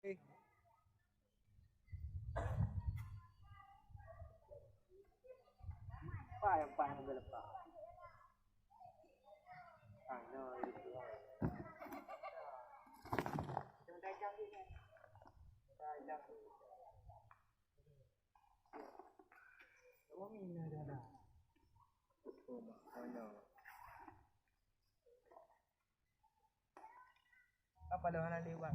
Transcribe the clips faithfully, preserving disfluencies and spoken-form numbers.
Apa yang paling gelepak? Ah, no, itu. Jangan tajam ni. Tajam. Apa lo hana lewat?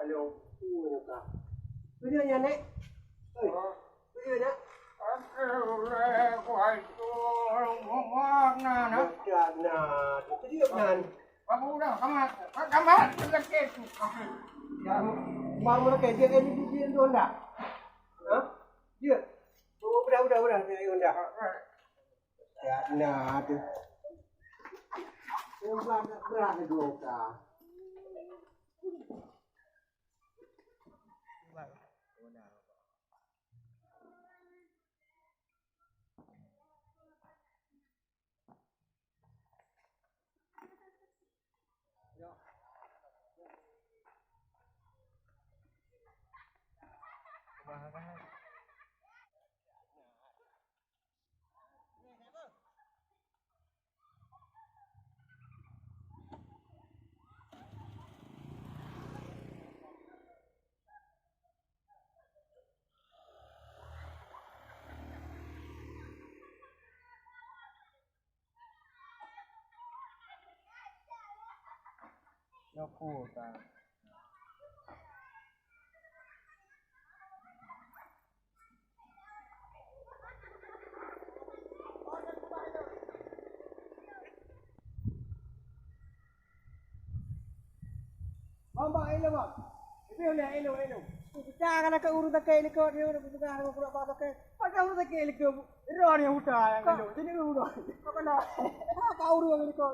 Halo, peue nyoe ka? Peue nyan, Nek? Oi, peue nyan? Peue nyan? Peue nyan? Bang, udah, kamat. Kamat, sakit. Ya, bang, mereka dia kan di dia tu dah. Ha? Dia. Oh, udah, udah, udah, dia dah. Ya, nah tu. Yang berat, berat ni dua orang. Nyoe peue ka? Bang, bang, elok, bang. Elok, elok, elok. Pecah kan aku urus sakit ni kau, dia udah pecah dengan kurang apa sakit. Macam urus sakit ni kau. Roh ni hutan yang elok. Sini dulu dah. Kau kena. Ha, kau urus ni kau.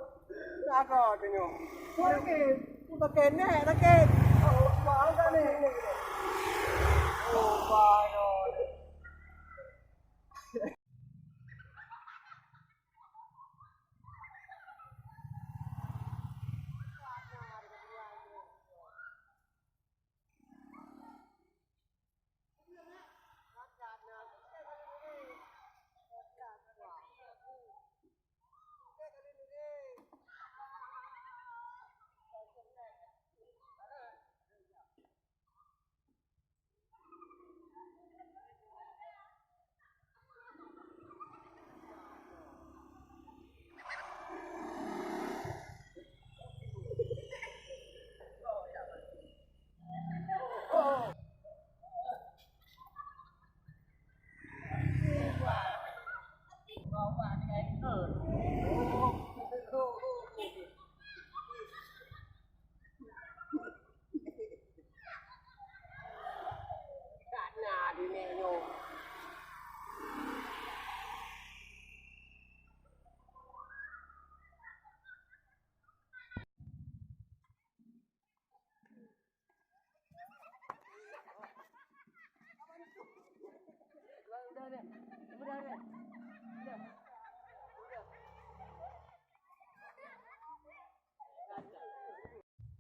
Nah, kau tengok. Kau sakit. Kau sakit, nek, sakit. Oh, bang, dah ni. Oh, bang, oh.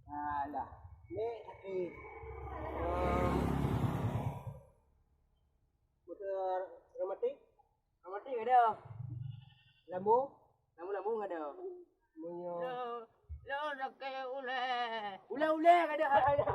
Alah, ni sakit. Ehm, motor rematik? Rematik ada. Lambu? Lambu-lambu ada. Meunyoe lo, lo sakét ulèe. Ulèe-ulèe kada ada.